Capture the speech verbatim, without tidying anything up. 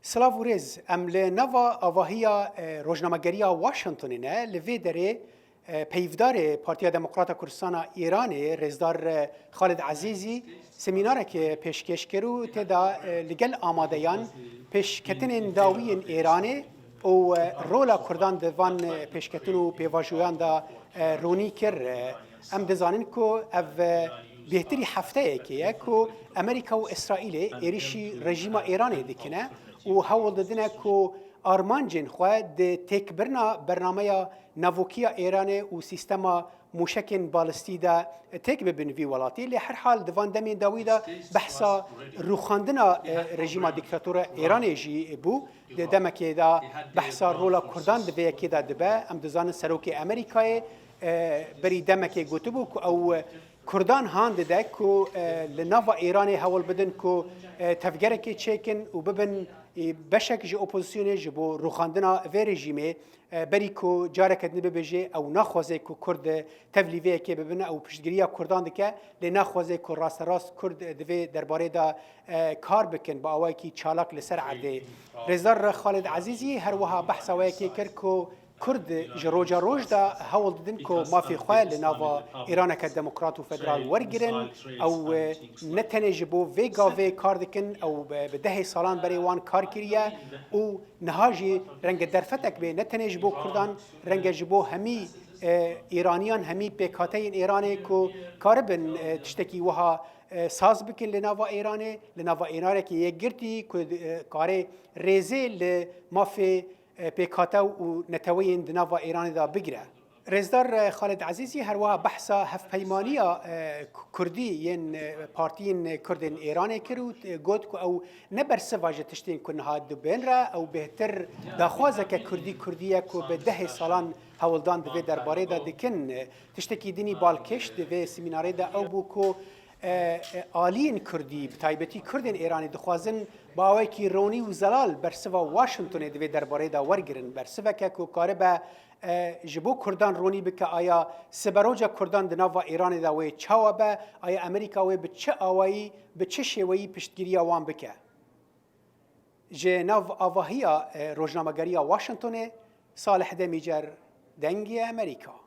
Silav û rêz. Em li nava avahiya, e, rojnamegeriya Washingtonê ne. Li vê derê, e, peyvdarê Partiya Demokrata Kurdistana Îranê, rêzdar, e, Xalid Ezîzî, semînarekê pêşkêş kir û tê de, e, li gel amadeyan pêşketinên dawî yên Îranê û, e, rola Kurdan di van, e, pêşketin û pêvajoyan de, e, ronî kir. E, em dizanin ku ev, e, bêhtirî hefteyekê ye ku Amerîka û Îsraîlê êrişî rejîma Îranê dikine û hewl didine ku armancên xwe di têkbirina bernameya navokî ya Îranê û sîstema mûşekên balistî de têk bibin vî welatî. Lê her hal di van demên dawî de behsa rûxandina, e, rejîma dîktatora Îranê jî bû. Di demekê de behsa rola Kurdan di vê yekê de dibe. Em dizanin serokê Amerîkayê, e, berî demekê gotibû ku ew Kurdan han dide ku, e, li nava Îranê hewl bidin ku, e, tevgerekê çêkin û bibin, e, beşek ji opozisyonê ji bo rûxandina vê rejîmê, e, berî ku careke din bibêje ew naxwaze ku Kurd tevlî vê yekê bibin, ew piştgiriya Kurdan dike, lê naxwaze ku rasterast Kurd di vê derbarê de, e, kar bikin bi awayekî çalak li ser erdê. Rêzdar Xalid Ezîzî her wiha behsa wê yekê kir ku Kurd ji roja roj de hewl didin ku mafê xwe li nava Îraneke demokrat û federal wergirin. Ew, e, ne tenê ji bo vê gavê kar dikin, ew bi, bi dehê salan berê wan kar kiriye û niha jî renge derfetek bê, ne tenê ji bo Kurdan, renge ji bo hemî, e, Îraniyan, hemî pêkhateyên Îranê ku karibin, e, tiştekî wiha, e, saz bikin li nava Îranê, li nava Îranekî yekgirtî ku, e, karê rêzê li mafê e, pêkhate û neteweyên di nava Îranê de bigire. Rêzdar, e, Xalid Ezîzî her wiha behsa hevpeymaniya, e, K-, Kurdî yên, e, partiyên Kurdên Îranê kir û, e, got ku ew ne bersiva ji tiştên ku niha dibên re, ew bêhtir daxwazeke Kurdî Kurdî ye ku bi dehê salan hewldan di vê derbarê de dikin. E, tiştekî dinî balkêş di vê semînarê de ew bû ku e, e, aliyên Kurdî, bi taybetî Kurdên Îranî dixwazin bi awayekî ronî û zelal bersiva Washingtonê di vê derbarê de wergirin. Bersiveke ku karibe, e, ji bo Kurdan ronî bike, aya siberoca Kurdan di nava Îranê de wê çawa be, aya Amerîka wê bi çi awayî, bi çi şêweyî piştgiriya wan bike. Ji nav avahiya, e, rojnamegeriya Washingtonê, Salih Demîcer, Dengê Amerîka.